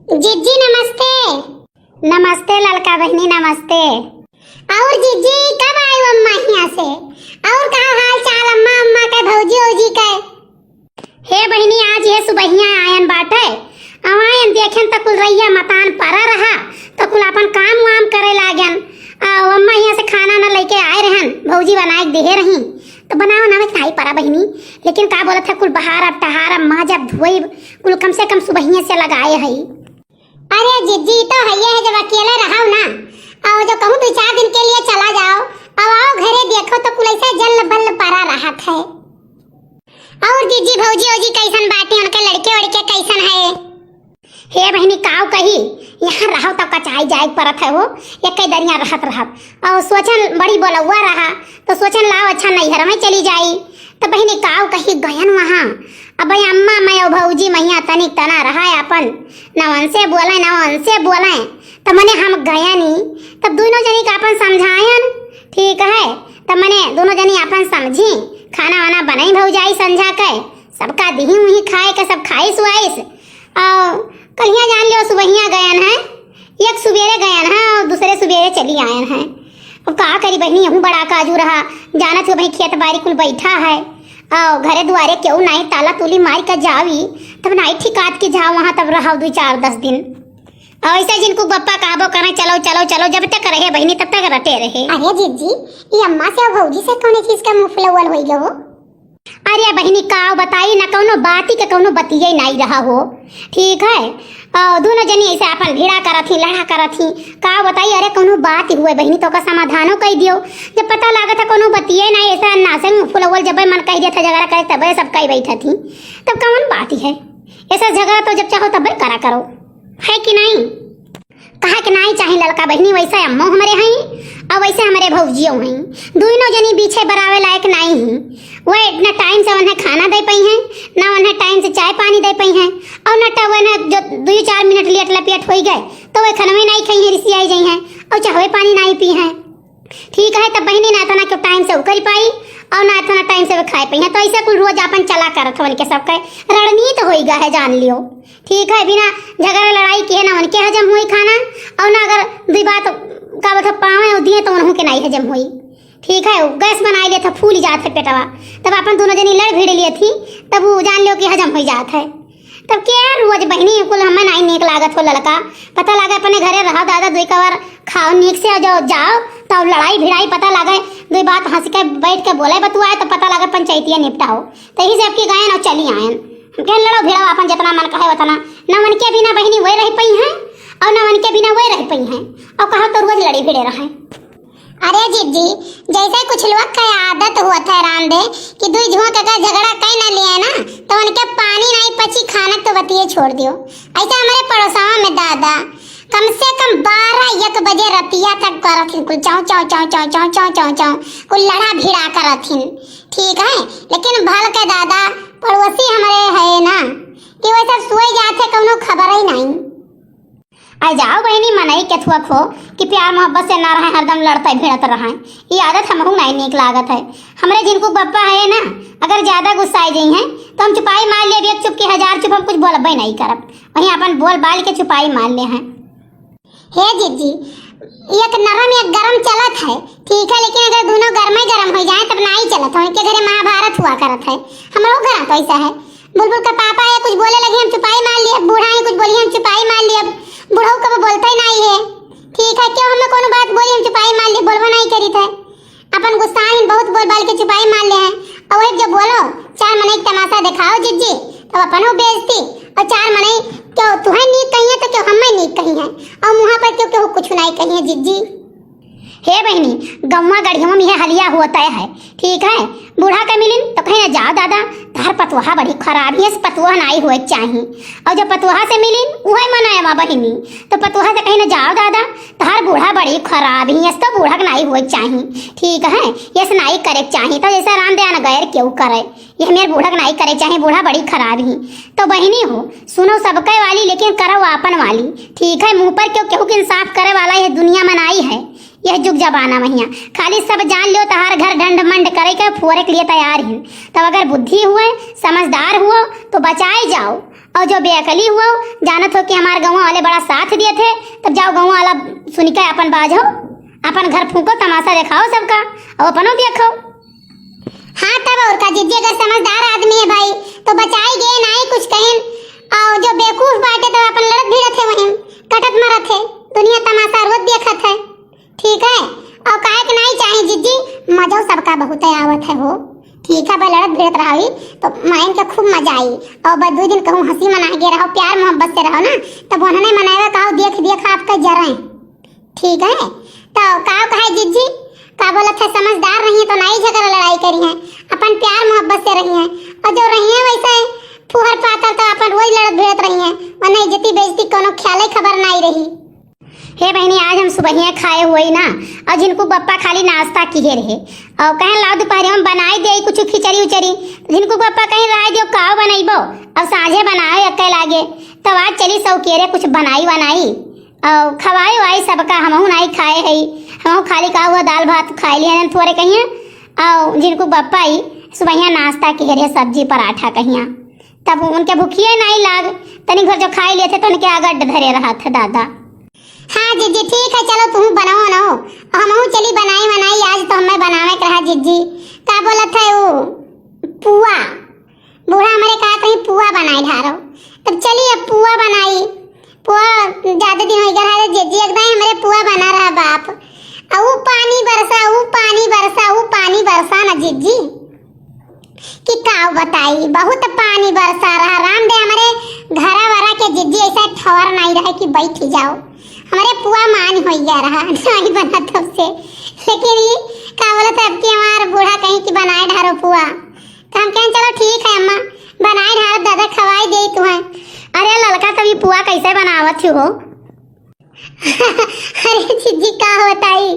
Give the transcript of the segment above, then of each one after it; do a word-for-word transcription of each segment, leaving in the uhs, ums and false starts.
जिज्जी नमस्ते। नमस्ते ललका बहिनी, नमस्ते। और जिज्जी कब आयु अम्मा हियाँ से? और का हाल चाल अम्मा, अम्मा के, भौजी ओजी के? हे बहिनी, आज ये सुबहिया आयन बाटे। अब आयन देखेन त कुल रहिया मतान परा रहा, त कुल आपन काम वाम करे लागन। आ अम्मा हियाँ से खाना ना लेके आए रहन, भौजी बनाए के देहे रही, त बनाओ ना, मैं खाई परा बहिनी। लेकिन का बोलत है, कुल बहारब टहारब माजब धोइब, कुल कम से कम सुबहिया से लगाए है। अरे जिज्जी, तो हइये है, जब अकेले रहव ना, और जब कहूँ दो चार दिन के लिए चला जाओ, अब आओ घरे देखो तो कुल ऐसा जल बल परा रहत है। और जिज्जी भौजी ओजी कैसन बाटी, उनके लड़के उड़के कैसन है? हे बहिनी, काव कही, यहाँ रहव तो कचाई जाए परत है हो, एक दरिया रहत रहब। और सोचन बड़ी बोलौआ रहा, तो सोचन लाओ अच्छा नैहर में चली जाई। तो बहिनी काव कही गयन वहाँ, अब अम्मा मैं और भौजी मैया तनिक तना रहा अपन, न उनसे बोले न उनसे बोले। तो मने हम गयनी, तब दोनों जनी का अपन समझायन, ठीक है। तब मने दोनों जनी अपन समझी, खाना वाना बनाई भौजाई संझा के, सबका दिही उही खाए के, सब खाइस वाइस। और कलिया जान लियो सुबहिया गयन है, एक सुबेरे गयन है और दूसरे सुबेरे चली आयन है। अब का करी बहिनी, यहूँ बड़ा काजू रहा, जानत हो भाई खेत बारी कुल बैठा है और घरे दुआरे केहू नाई, ताला तूली मार के जावी, तब नाई ठिकात के जाओ वहाँ, तब रहो दो चार दस दिन। और ऐसे जिनको बप्पा कहबो करें चलो चलो चलो, जब तक रहे बहिनी तब तक रटे रहे। अरे जिज्जी, ये अम्मा से और भौजी से कौन चीज का मुंह फुलौल होई गयो? अरे बहिनी, काव बताई ना, कौनो बाती के कौनो बतिये नाई रहा हो, ठीक है। और दोनों जनी ऐसे अपन भिड़ा करत ही, लड़ा करत ही, काव बताई, अरे कौनो बात हुए बहिनी, तो का समाधानो कई दियो। जब पता लागत है कौनो बतिये नाई, ऐसा नासे में फुलवल, जब मन कह देता झगड़ा करे, तबे सब कई बैठत ही, तब कौन बात है? ऐसा झगड़ा तो जब चाहो तबे करा करो, है कि नहीं? कहा के नाई चाही ललका बहिनी, वैसे अम्मो हमरे हईं और वैसे हमरे भौजियो हईं। दुइनो जनी बीछे बरावे लायक नाई ही। वह न टाइम से उन्हें खाना दे पइहैं, न उन्हें टाइम से चाय पानी दे पइहैं, और न ट-, वह न जो दुई चार मिनट लेट लपेट होई गए, तो वह खनवे नाई खइहैं, रिसियाई जइहैं, और चाहवे पानी नाई पीहैं। ठीक है, तब बहिनी ना इतना क्यों टाइम से उ करी पाई, और ना इतना टाइम से वे खाए पइहैं। तो ऐसे कुल रोज आपन चला करत हवन के सबके रणनीत होई गा है, जान लियो। ठीक है, बिना झगड़ा लड़ाई किए ना उनके हजम होई खाना, और ना अगर दुई बात का बोलत पावे और दिए तो उन्हों के नाई हजम होई। ठीक है, गैस बनाई लेत है, फूल जात है पेटवा, तब अपन दोनों जनी लड़ भिड़ लिए थी, तब वो जान लियो कि हजम हो जात है। तब के रोज बहिनी कुल हमें नाई नीक लागत हो ललका, पता लागे अपने घरे रहो दादा, दुई कवर खाओ नीक से, और जाओ जाओ, तब लड़ाई भिड़ाई पता लागे, दुई बात हंस के बैठ के बोले बतुआए, तो पता लागे पंचायतिया निपटाओ। तो यही से आपकी गायन और चली आयन। हम कहें लड़ो भिड़ो अपन जितना मन कहे उतना। न उनके बिना बहिनी वही रह पइहैं और न उनके बिना वही रह पइहैं। और कहो तो रोज लड़ी भिड़े रहे। अरे जिज्जी, जैसे कुछ लोग का आदत हुआ था रांधे कि दुई झोंक का झगड़ा कई ना लिए ना, तो उनके पानी नाई पची, खाना तो बतिये छोड़ दियो। ऐसा हमारे पड़ोसवा में दादा कम से कम बारह एक बजे रतिया तक करत हिन कुल चाव चाव चाव चाव चाव चाव चाव चाव, कुल लड़ा भिड़ा करत हिन। ठीक है, लेकिन भल के दादा पड़ोसी हमरे है ना कि वह सब सोए जात है, कौनो खबर ही नहीं। आ जाओ बहिनी, मनई के थुआ खो कि प्यार मोहब्बत से ना रहे, हरदम लड़ते भिड़त रहे। ये आदत हमहू नहीं नीक लागत है। हमरे जिनको बप्पा है ना, अगर ज्यादा गुस्साए जइहैं तो हम चुपाई मार लेब, एक चुप के हजार चुप, हम कुछ बोलबे नहीं करब। वहीं अपन बोल बाल के चुपाई मार ले हैं। हे जिज्जी, एक नरम एक गरम चलत है, ठीक है, लेकिन अगर दोनों गरमे गरम हो जाए तब नाई चलत है। उनके घरे महाभारत हुआ करत है, हमरो घर तो ऐसा है। बुलबुल का पापा है, कुछ बोले लगे हम चुपाई मार लिए, बूढ़ा है कुछ बोलिए हम चुपाई मार लिए, अब बूढ़ा कब बोलता ही नहीं है। ठीक है, क्यों हमें कोनो बात बोली हम चुपाई मार लिए, बोलबो नहीं करी थे। अपन गुस्सा में बहुत बोल बाल के चुपाई मार ले हैं। और वही जब बोलो, चार मनई के तमाशा दिखाओ जिज्जी, तब अपनो बेइज्जती, और चार मनई क्यों तुहे नीक कहिए तो क्यों हमें नीक कही है, और मुँह पर क्यों क्यों कुछ नहीं कही है जिज्जी। हे बहिनी, गौवा गढ़ियों में यह हलिया होता है, ठीक है। बूढ़ा के मिलिन तो कहीं ना, जाओ दादा, तार पतोहा बड़ी खराब ही, इस पतोहा नाई होए चाही। और जब पतोहा से मिलिन, उहे मनाए मा बहिनी, तो पतोहा से कहीं ना, जाओ दादा, तार बूढ़ा बड़ी खराब ही, इस तो बूढ़ा के नाई होए चाही, ठीक है, यस नाई करे चाही। तो जैसा राम दयान गैर क्यों करे, ये मेरे बूढ़ा के नाई करे चाही, बूढ़ा बड़ी खराब ही। तो बहिनी हो, सुनो सबके वाली, लेकिन करो आपन वाली, ठीक है। मुँह पर क्यों केहू के इंसाफ करे वाला यह दुनिया में नाई है। यह जुग जमाना महिया खाली सब जान लियो, तहार घर ढंड मंड करे के फोरे के लिए तैयार ही। तब अगर बुद्धि हुए, समझदार हुओ, तो बचाए जाओ, और जो बेअकली हुआ, जानत हो कि हमार गौवा वाले बड़ा साथ दिए थे, तब जाओ गौवा वाला सुनिके अपन बाजो, अपन घर फूको, तमाशा देखाओ सबका, और अपनो देखो। हाँ, तब और का जिज्जी, अगर समझदार आदमी है भाई, तो बचाई गे, नाई कुछ कहिन। और जो बेवकूफ बाटे, तो अपन लड़त भिड़त है, वहीं कटत मरत है, दुनिया तमाशा रोज देखत है। ठीक है, और काहे के नाई चाही जिज्जी, मजो सबका बहुत आवत है हो। ठीक है, बस लड़त भिड़त रही तो माइन के खूब मजा आई, और बस दो दिन कहूँ हंसी मना के रहो, प्यार मोहब्बत से रहो ना, तब उन्होंने मनावे का देख देख आपके जरे। ठीक है, तो का कहे जिज्जी, का बोलत है, समझदार रही तो नाई झगड़ा लड़ाई करी है, अपन प्यार मोहब्बत से रही है, और जो रही है वैसे फुहर पातर तो अपन रोज लड़त भिड़त रही है, वरना इज्जती बेइज्जती कोनो ख्याल ही खबर नाई रही। हे बहिनी, आज हम सुबहिया खाए हुए ना, और झिनकू बप्पा खाली नाश्ता किहे रहे, और कहें लाओ दोपहरिया में बनाई दे कुछ खिचड़ी उचड़ी, झिनकू बप्पा कहीं रह दियो, काव बनैबो, अब साँझे बनाए अके लागे, तब आज चली सौ केरे कुछ बनाई वनाई, और खवाई वाई सबका, हमहू नाई खाए है, हमहू खाली का हुआ दाल भात खाए लिए थोड़े कहिए, और झिनकू बप्पा ही सुबहिया नाश्ता किहे रहे, सब्जी पराठा कहिया, तब उनके भूखिए नाई लाग, तनी घर जो खाई लिए थे तो उनके आगड धरे रहा था दादा। हाँ जिज्जी, ठीक है, चलो तुम बनाओ ना, हमहू चली बनाई बनाई, आज तो हमें बनावे के रहा जिज्जी। का बोलत है वो पुआ, बूढ़ा हमारे कहा कहीं पुआ बनाई ढारो, तब चली अब पुआ बनाई। पुआ ज्यादा दिन हो गया है जिज्जी, एकदम हमारे पुआ बना रहा बाप, और वो पानी बरसा, वो पानी बरसा, वो पानी बरसा ना जिज्जी। कि का बताई, बहुत पानी बरसा रहा। राम दे हमरे घरा वरा के जिज्जी ऐसा ठवर नाई रहे कि बैठ जाओ। हमरे पुआ मान हो गया रहा, नाई बना तब से। लेकिन ये का बोलत है, अब की हमार बूढ़ा कहीं कि बनाए ढारो पुआ। तो हम कहें, "चलो ठीक है अम्मा, बनाए ढारो दादा, खवाई दे तुम्हें।" अरे ललका, तब ये पुआ कैसे बनावत हो? अरे जिज्जी, का होता ही,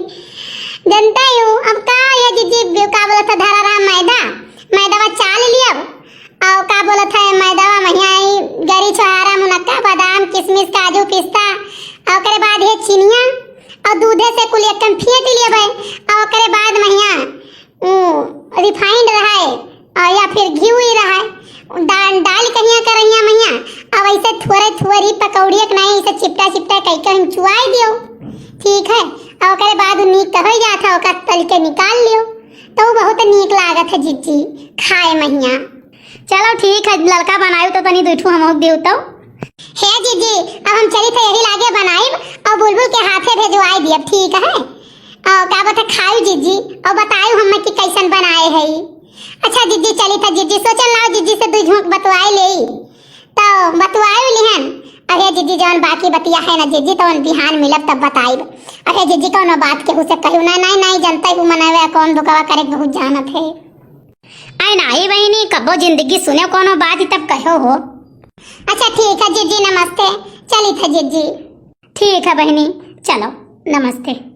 जनता ही हूँ। अब का ये जिज्जी, का बोलत है, धरा रहा मैदा, मैदावा चाल लियब, और का बोलत है, मैदावा महिया ही गरी, छोहारा, मुनक्का, बादाम, किशमिश, काजू, पिस्ता, और ओकरे बाद ये चिनिया, और दूधे से कुल एकदम फेंट लियब है, और ओकरे बाद महिया ऊ refined रहे, आ, या फिर घी हुई रहे, डाल, डाल कहिया करहिया मैया, अब ऐसे थोड़े थोड़ी पकौड़िया के नहीं, ऐसे चिपटा चिपटा कह के हम चुआई दियो, ठीक है। और ओकरे बाद उ नीक हो जात है, ओकर तल के निकाल लियो, तो उ बहुत नीक लागत है जिज्जी खाए मैया। चलो ठीक है, ललका बनायु तो तनी दुठू हमहू दियो तो। हे जिज्जी, अब हम चली थे यही लागे बनाइब और बुलबुल के हाथे भेजवाई दियब, ठीक है। और का बता खायु जिज्जी, और बतायु हमें कि कैसन बनाए है। अच्छा जिज्जी, चली था जिज्जी, सोचन लाओ जिज्जी से दू झोंक बतवाए लेई। तो बतवायु लिहन। अरे जिज्जी, जौन बाकी बतिया है ना जिज्जी, तो उन बिहान मिलब तब बताइब। अरे जिज्जी, कौनो बात केहू से कहू ना, नहीं, नहीं जनता हूँ मनवे कौन धोखावा करे बहुत जानत है। आई नाही बहिनी, कबो जिंदगी सुने कौनो बात ही तब कहो हो। अच्छा ठीक है जिज्जी, नमस्ते। चली था जिज्जी। ठीक है बहिनी, चलो, नमस्ते।